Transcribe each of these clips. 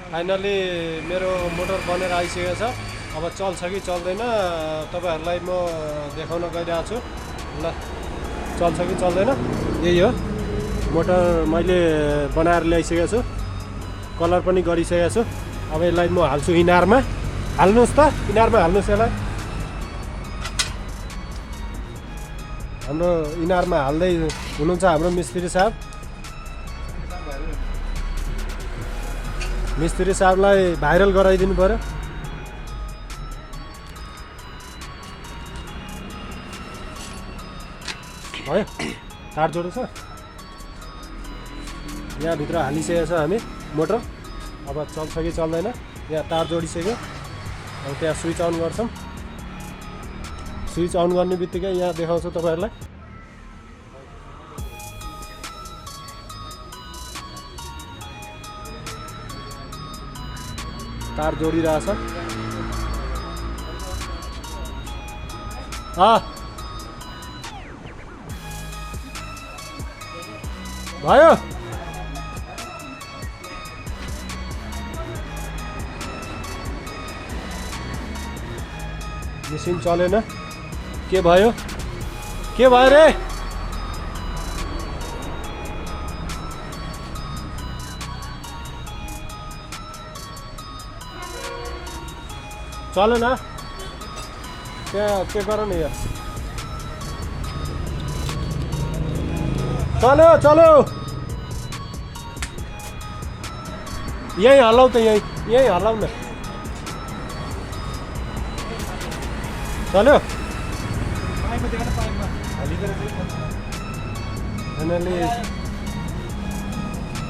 Finally मेरो motor बनेर आइसकेको छ। अब चल्छ कि चल्दैन तपाईहरुलाई म देखाउन गइरहेको छु। ल चल्छ कि चल्दैन यही हो। मोटर मैले बनाएर ल्याइसकेको छु, कलर पनि गरिसकेको छु। अब यसलाई म हाल्छु इनारमा। हाल्नुस् त, इनारमा हाल्नुस् यसलाई। हाम्रो इनारमा हाल्दै हुनुहुन्छ हाम्रो मिस्त्री साहब। मिस्त्री साहबलाई भाइरल गराइदिनु पर्यो। भयो, तार जोड्नु छ। यहाँ भित्र हालिसकेको छ हामी मोटर। अब चल्छ कि चल्दैन, यहाँ तार जोडिसक्यो। अब त्यहाँ स्विच अन गर्छौँ। स्विच अन गर्ने बित्तिकै यहाँ देखाउँछु तपाईहरुलाई। तार जोडिरहेछ। भयो। मेसिन चलेन। के भयो? के भयो रे? चलेन। त्यहाँ के गर न यहाँ। चल्यो चल्यो। यही हल्लाउ त, यही हल्लाउ न। चल्यो। फाइनली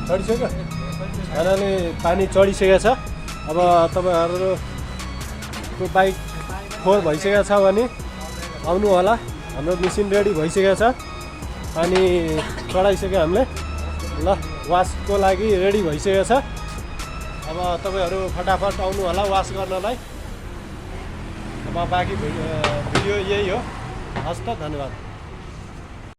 चढिसक्यो। फाइनली पानी चढिसकेको छ। अब तपाईहरुको बाइक फोहोर भइसकेको छ भने आउनु होला। हाम्रो मेसिन रेडी भइसकेको छ। पानी चढाइसक्यो हामीले। ल वासको लागि रेडी भइसकेको छ। अब तपाईहरु फटाफट आउनु होला वास गर्नलाई। अब बाँकी भिडियो यही हो। हस् त, धन्यवाद।